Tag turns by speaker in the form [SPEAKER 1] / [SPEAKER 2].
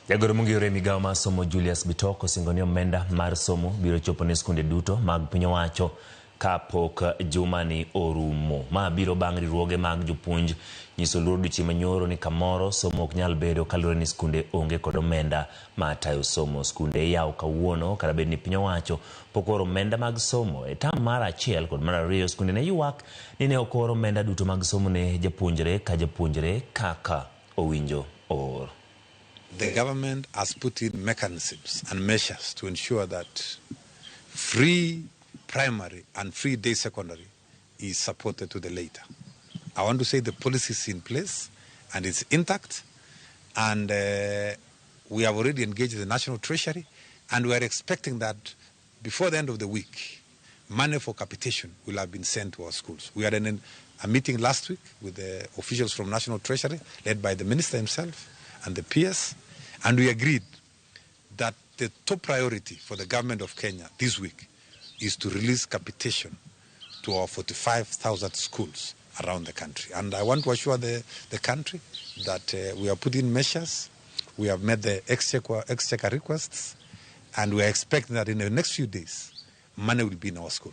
[SPEAKER 1] Jagoro mongirore e migawo mar somo Julius Bitok osingo ni omenda mar somo biro chopo ne skunde duto mag piny owacho kapok jumani orumo. Ma biro bang' riwruoge mag jopuonj nyiso luor odiochieng' manyoro ni kamoro somo ok nyal bedo kaluwore ni skunde onge kod omenda mar tayo somo. Skunde iyawo kawuono kata bed ni piny owacho pok ooro omenda mag somo. E tam mar achiel kod mar ariyo skunde ne ywak ni ne ok oor omenda duto mag somo ne japuonjre ka japuonjre kaka owinjo oor.
[SPEAKER 2] The government has put in mechanisms and measures to ensure that free primary and free day secondary is supported to the later. I want to say the policy is in place and it's intact, and we have already engaged the National Treasury, and we are expecting that before the end of the week, money for capitation will have been sent to our schools. We had a meeting last week with the officials from National Treasury, led by the minister himself and the PS, and we agreed that the top priority for the government of Kenya this week is to release capitation to our 45,000 schools around the country. And I want to assure the country that we are putting measures, we have made the exchequer requests, and we are expecting that in the next few days, money will be in our school.